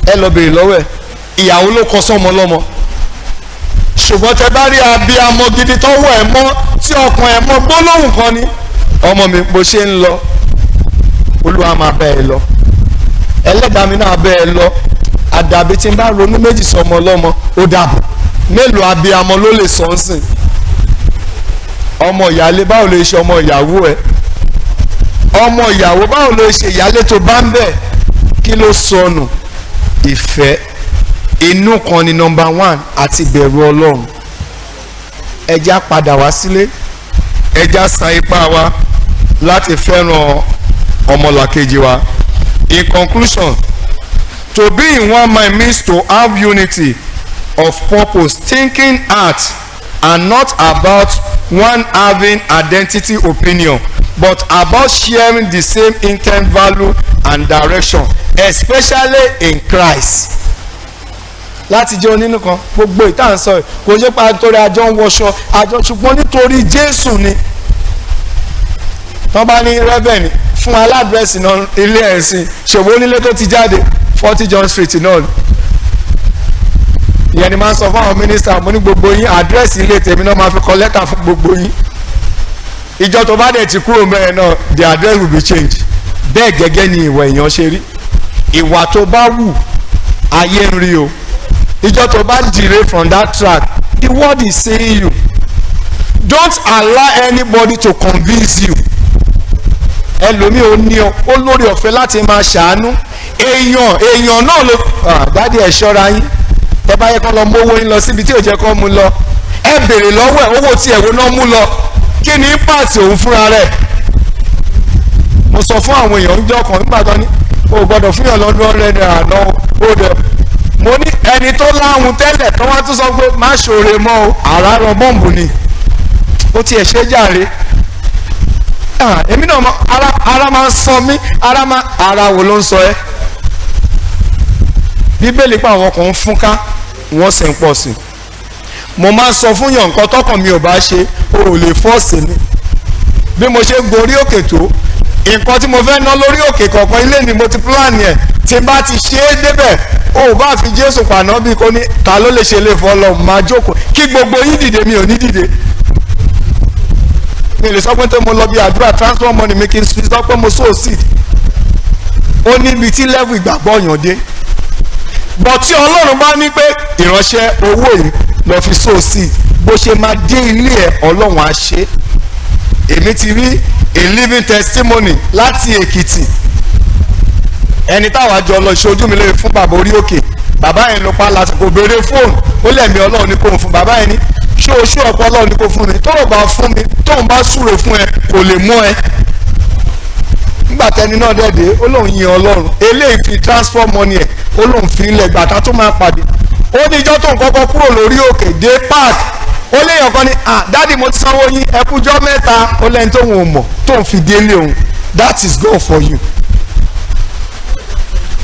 Ẹ lọ bèrè lọ́wọ́ ẹ̀, ìyàwó ló kọ sọ́mọ lọ́mọ. Ṣùgbọ́n tẹ bá rí abiyamọ gidi tọ́wọ́ ẹ̀ mọ́, tí ọkàn ẹ̀ mọ́, gbólóhùn kan ni, "Ọmọ mi, bó ṣe ń lọ, Olúwa máa bá ẹ lọ, ẹlẹ́dàá mi náà bá ẹ lọ. Àdàbí tí n bá ronú méjì sọmọ ọlọ́mọ, ó dàbọ̀." Mélòó abiyamọ ló lè sọ ń sìn? Ọmọ ìyáálé, báwo lè ṣe ọmọ ìyàwó ẹ? Ọmọ ìyàwó, báwo lè ṣe ìyáálé tó bá ń bẹ̀? Kí ló sọnù? Ìfẹ́ inú kan ni number one, àti ìbẹ̀rù Ọlọ́run. Ẹja padà wá sílé, ẹja sa ipá wa láti fẹ́ràn ọmọlàkejì wa. In conclusion, to be in one mind means to have unity of purpose, thinking, heart, and not about one having identity opinion, but about sharing the same intent, value and direction, especially in Christ. Láti jẹ́ onínú kan, gbogbo ìta ń sọ yìí, kò ṣe pa nítorí àjọ ń wọṣọ àjọ, ṣùgbọ́n nítorí Jésù ni. Tọ́ bá ní reverend fún aládírẹ́sì náà, ilé ẹ̀sìn ṣòwò onílé tó ti jáde, 40 John Street náà. Ìyẹn ni máa ń sọ fún àwọn mínísítà. Mo ní gbogbo yín, àdírẹ́sì ilé tèmi náà máa fi kọ lẹ́tà fún gbogbo yín. Ìjọ tó bá dẹ̀ ti kúrò mẹ́rin náà, the address will be changed. Bẹ́ẹ̀ gẹ́gẹ́ ni ìwà èèyàn ṣe rí. Ìwà tó bá wù, ayé ń rí o. Ìjọ tó bá derail from that track, the world is seeing you. Don't allow anybody to convince you. Ẹlòmíì ò ní ọ, ó lórí ọ̀fẹ́ láti máa ṣàánú èèyàn. Èèyàn náà ló, "Daddy, ẹ̀ ṣọ́ra yín. Tẹ bá yẹ kó lọ mú owó yín lọ síbi tí ò jẹ́ kó mú lọ, ẹ béèrè lọ́wọ́ ẹ̀, owó tí ẹ̀wọ́ náà mú lọ, kí ni impact òun fúnra rẹ̀?" Mo sọ fún àwọn èèyàn níjọ́ kan nígbà tó ní o gbọ́dọ̀ fún yàn lọ́dún 100 naira náà ó dẹ̀. Mo ní ẹni tó láhùn tẹ́lẹ̀ tó wá tún sọ pé má ṣòro mọ́ o, àrà rọ bọ́ǹbù ni ó tiẹ̀ ṣe jàre. Èmi náà ara máa ń sọ mí. Ara máa, ara wo ló ń sọ ẹ́? Bíbélì pa àwọn kan ń fúnká, wọ́n sì ń pọ̀ sí. Mo máa ń sọ fún yàn, nǹkan tọkàn mi ò bá ṣe, o ò lè force mi. Bí mo ṣe ń gorí òkè tó, nǹkan tí mo fẹ́ ná lórí òkè kọ̀ọ̀kan, ilé ni mo ti plan yẹn. Tí n bá ti ṣe é débẹ̀, o ò bá fi Jésù pàná bí kò ní ta ló lè ṣe lè fọlọ́ máa jókòó kí gbogbo yín dìde, mi ò ní dìde. Mi lè sọ pé tó mo lọ bí àdúrà transfer money mi, kí n sọ pé mo sow seed. Ó níbi tí level ìgbàgbọ́ yàn dé bọ̀. Tí Ọlọ́run bá ní pé ìránṣẹ́, owó yìí lọ fi sow seed, bó ṣe máa dé ilé ẹ̀, Ọlọ́run á ṣe. Èmi ti rí a living testimony láti Èkìtì. Ẹni táwa jọ lọ ìṣojú mi lè fún bàbá orí òkè. Bàbá yẹn ló pa lásìkò béèrè fóònù. Ó lẹ̀mí Ọlọ́run ní kò fún bàbá yẹn ní ṣé o ṣú ọ̀pọ̀ Ọlọ́run ní kò fún mi. Tó o bá fún mi, tó o bá súre fún ẹ, kò lè mú ẹ. Nígbà tẹni náà dẹ̀ dé, ó lóun yin Ọlọ́run. Eléyìí fi transfer money ẹ̀, ó lóun fi ilẹ̀ gbàtà tó máa pàdé. Ó ní ìjọ́ tó ń kọ́kọ́ kúrò lórí òkè dé park, ó léèyàn kan ní, "Ah, daddy, mo ti sanwó yín, ẹ kújọ́ mẹ́ta." Ó lẹ́ni tóun ò mọ̀ tóun fi délé òun. That is God for you.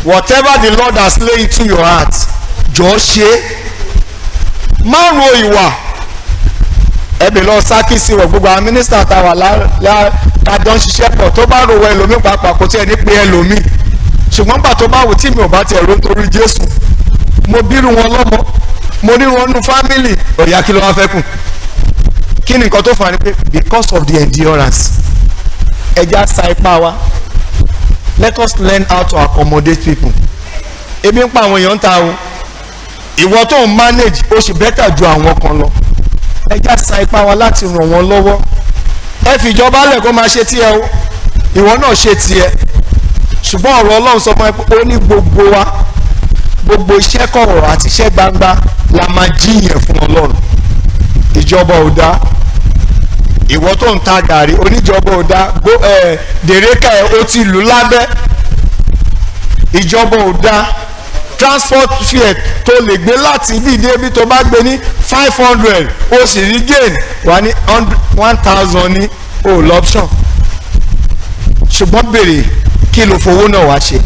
Whatever the Lord has laid into your heart, jọ ṣe. Má ro ìwà ẹbí lọ sákìsì rẹ. Gbogbo àwọn mínísítà tá a wà lájọ ń ṣiṣẹ́ pọ̀, tó bá ro ẹlòmíì pàápàá, kò tiẹ̀ ní pé ẹlòmíì. Ṣùgbọ́n gbà tó bá wù tí mi ò bá tiẹ̀ ro torí Jésù, mo bírú wọn lọ́mọ, mo ní wọn nú family ọ̀yà. Kí ló wá fẹ́ kù? Kí ni nǹkan tó fà ní pé because of the endurance. Ẹja sa ipá wa. Let us learn how to accommodate people. Ebi ń pa àwọn èèyàn ń ta o. Ìwọ tó ń manage, ó sì better ju àwọn kan lọ. Ẹja sa ipá wa láti ràn wọ́n lọ́wọ́. Ẹ fìjọba lẹ̀ kó máa ṣe tiẹ̀ o, ìwọ náà ṣe tiẹ̀. Ṣùgbọ́n ọ̀rọ̀ Ọlọ́run sọ fún ẹ pé ó ní gbogbo wa, gbogbo iṣẹ́ kọ̀rọ̀ àti iṣẹ́ gbangba la máa jíyàn fún Ọlọ́run. Ìjọba ò dá. Ìwọ tó ń ta gàrí, oníjọba ò dá dèrèkà ẹ, ó ti lù lábẹ́. Ìjọba ò dá. Transport fare tó lè gbé láti ibi dé ibi, tó bá gbé ní 500, ó sì rí gain wà ní 1,000 ní o l'option. Ṣùgbọ́n béèrè, kí ló fowó náà wá ṣe?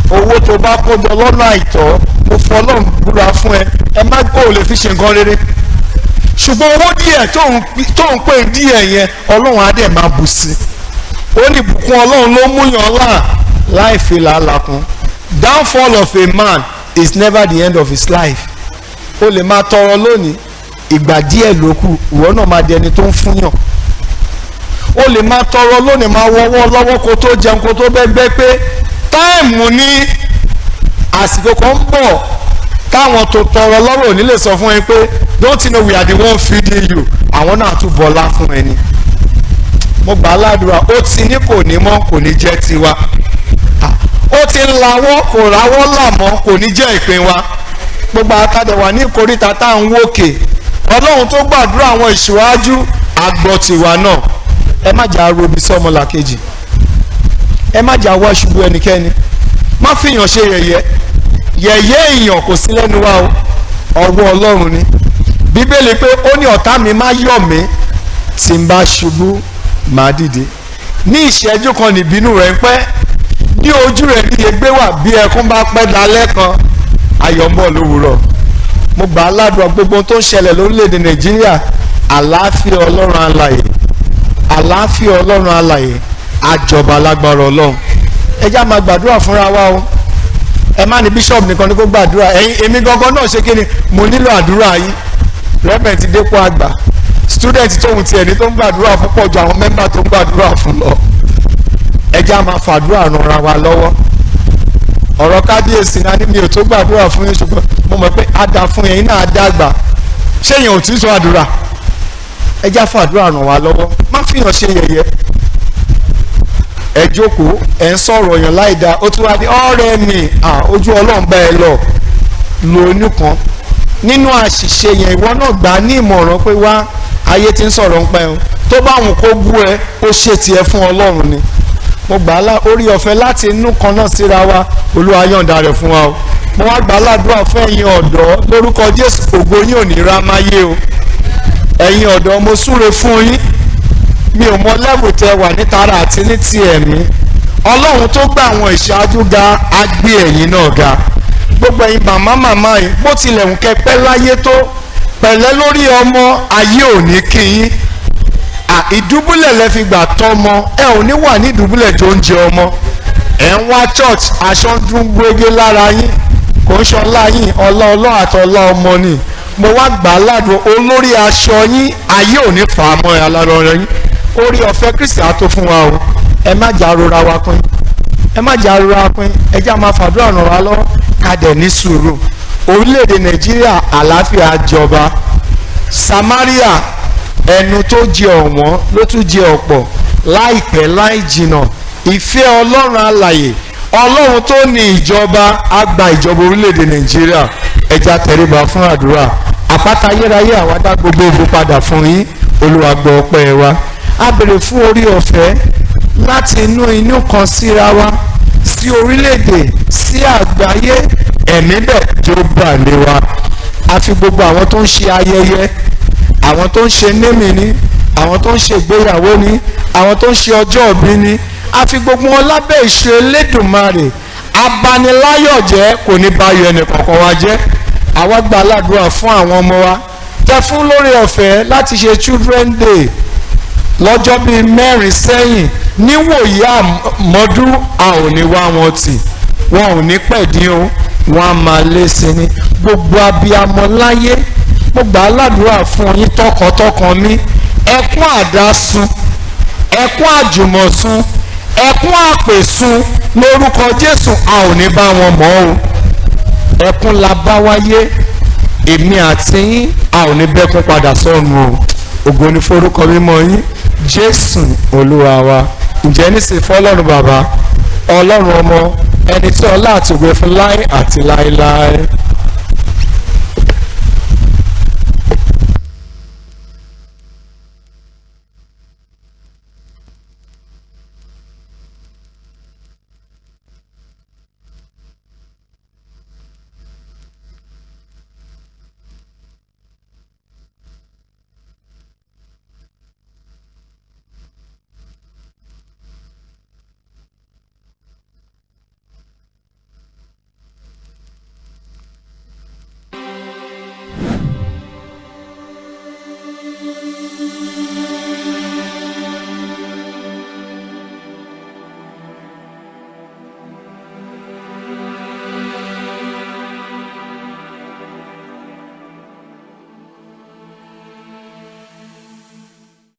Owó tó bá kójọ lọ́nà àìtọ́, mo fọlọ́run búra fún ẹ, ẹ má kó o lè fi ṣe nǹkan rere. Ṣùgbọ́n owó díẹ̀ tó ń pè díẹ̀ yẹn, Ọlọ́run á dẹ̀ máa bù sí. Ó ní ìbùkún Ọlọ́run ló mú yàn là láì fi làálàá kún. Downfall of a man is never the end of his life. O lè máa tọrọ lónìí, ìgbà díẹ̀ ló kù, ìwọ náà máa di ẹni tó ń fúnyàn. O lè máa tọrọ lónìí, máa wọ́wọ́ lọ́wọ́ kó tó jẹun, kó tó bẹ́gbẹ́ pé time ní àsìkò kan ń bọ̀ táwọn tó tọrọ lọ́wọ́ ò ní lè sọ fún ẹ pé, "Don't you know we are the one feeding you?" Àwọn náà tún bọlá fún ẹni. Mo gbà á ládùúrà, ó ti ní kò ní mọ́, kò ní jẹ́ tiwa. Ó ti ń lawọ́, kò ráwọ́ là mọ́, kò ní jẹ́ ìpín wa. Gbogbo àtàdé wà ní ìkóríta tá à ń wòkè, Ọlọ́run tó gbàdúrà àwọn ìṣíwájú àgbọ̀ tiwa náà. Ẹ má jà robi sí ọmọlàkejì, ẹ má jà wá ṣubú ẹnikẹ́ni. Má fìyàn ṣe yẹ̀yẹ́. Yẹ̀yẹ́ èèyàn kò sí lẹ́nu wa o, ọwọ́ Ọlọ́run ni. Bíbélì pé ó ní, "Ọ̀tá mi má yọ̀ mí, tí n bá ṣubú, má dìde." Ní ìṣẹ́jú kan nìbínú rẹ̀ ń pẹ́, ní ojú rẹ̀ ní iyègbé wà. Bí ẹkún bá pẹ́ dalẹ́ kan, ayọ̀ ń bọ̀ lówùúrọ̀. Mo gbà á ládùúgbò, gbogbo tó ń ṣẹlẹ̀ lórílẹ̀‐èdè Nàìjíríà, àlàáfíà Ọlọ́run alààyè, àlàáfíà Ọlọ́run alààyè àjọba lágbára Ọlọ́run. Ẹ já máa gbàdúrà fúnra wa o. Ẹ má ní bishop nìkan ní kó gbàdúrà. Ẹ̀yin, èmi gangan náà ṣe kí ni, mo nílò àdúrà yín. Reverend ti dépò àgbà, student tóun tiẹ̀ ní tó ń gbàdúrà fún pọ̀ ju àwọn member tó ń gbàdúrà fún lọ. Ẹ já máa fàdúrà ranra wa lọ́wọ́. Ọ̀rọ̀ kábíyèsí náà ní mi ò tó gbàdúrà fún yín, ṣùgbọ́n mo mọ̀ pé á da fún yẹn náà, á dàgbà. Ṣé yẹn ò tí sọ àdúrà? Ẹ já fàdúrà ràn wá lọ́wọ́. Má fìyàn ṣe yẹ̀yẹ́. Ẹ jókòó, ẹ ń sọ̀rọ̀ yàn láì dáa, ó tún wá ní ọ̀rẹ́ mi. Ojú Ọlọ́run bá ẹ lọ lónìí kan nínú àṣìṣe yẹn, ìwọ náà gbà ní ìmọ̀ràn pé, "Wá, ayé ti ń sọ̀rọ̀ ń pẹ́ o." Tó bá wọn kó bú ẹ, ó ṣe tiẹ̀ fún Ọlọ́run ni. Mo gbà á orí ọ̀fẹ́ láti inú kan náà síra wa, Olúwa yọ̀ǹda rẹ̀ fún wa o. Mo wá gbà á ládùúrà fún ẹ̀yin ọ̀dọ́, lórúkọ Jésù, ògo yín ò ní rá máyé o. Ẹ̀yin ọ̀dọ́, mo súre fún yín. Mi ò mọ level tẹ wà ní tara àti ní ti ẹ̀mí. Ọlọ́run tó gbà àwọn ìṣáájú ga á gbé ẹ̀yin náà ga. Gbogbo ẹ̀yin màmá màmá yìí, bó tilẹ̀ ń kẹpẹ́ láyé tó pẹ̀lẹ́ lórí ọmọ, ayé ò ní kí yín. Ìdúbúlẹ̀ lẹ fi gbà tọ́mọ, ẹ ò ní wà ní ìdúbúlẹ̀ tó ń jẹ ọmọ. Ẹ ń wá church, aṣọ ń dún gbégé lára yín, kò ń ṣọlá yín, ọlá ọlọ́ àtọlá ọmọ ni. Mo wá gbà á ládùn, olórí aṣọ yín, ayé ò ní fà á mọ́ ẹ alára yín. Orí ọ̀fẹ́ Kristi á tó fún wa o. Ẹ má jà rora wa pín, ẹ má jà rora pín. Ẹ já máa fàdúrà ràn wá lọ́wọ́, ká dẹ̀ ní sùúrù. Orílẹ̀-èdè Nàìjíríà, àlàáfíà jọba. Samaria, ẹnu tó jẹ ọ̀wọ́n ló tún jẹ ọ̀pọ̀. Láìpẹ́ láì jìnà, ìfẹ́ Ọlọ́run alàyè, Ọlọ́run tó ní ìjọba, á gba ìjọba orílẹ̀-èdè Nàìjíríà. Ẹ já tẹríba fún àdúrà. Àpáta ayérayé, àwa dá gbogbo ògo padà fún yín. Olúwa, gbọ́ ọpẹ́ wa. A béèrè fún orí ọ̀fẹ́ láti inú inú kan síra wa, sí orílẹ̀-èdè, sí àgbáyé. Ẹ̀mí bẹ̀ tó bà lé wa. A fi gbogbo àwọn tó ń ṣe ayẹyẹ, àwọn tó ń ṣe némì ni, àwọn tó ń ṣe ìgbéyàwó ni, àwọn tó ń ṣe ọjọ́ ìbí ni, a fi gbogbo wọn lábẹ́ ìṣe Elédùmarè. Abaniláyọ̀jẹ́ kò ní bayọ̀ ẹnì kọ̀ọ̀kan wa jẹ́. Àwa gba aládùúrà fún àwọn ọmọ wa tẹ fún lórí ọ̀fẹ́ láti ṣe Children Day lọ́jọ́ bíi 4 sẹ́yìn. Níwòyí àmọ́dún, a ò ní wá wọn tì, wọn ò ní pẹ̀dín o, wọn á máa lé sí ni. Gbogbo abiyamọ láyé, mo gbà á ládùúrà fún yín tọkàntọkàn mi, ẹkún àdásun, ẹkún àjùmọ̀sùn, ẹkún àpèsùn, lórúkọ Jésù, a ò ní bá wọn mọ́ o. Ẹkún la bá wáyé, èmi àti yín, a ò ní bẹ́kún padà sọ́run o. Ògo ni forúkọ mímọ́ yín, Jésù Olúwa wa. Ǹjẹ́ nísìnyí, fọlọ́run Bàbá, Ọlọ́run Ọmọ, ẹni tí ọlá àti ògo fún láé àti láéláé.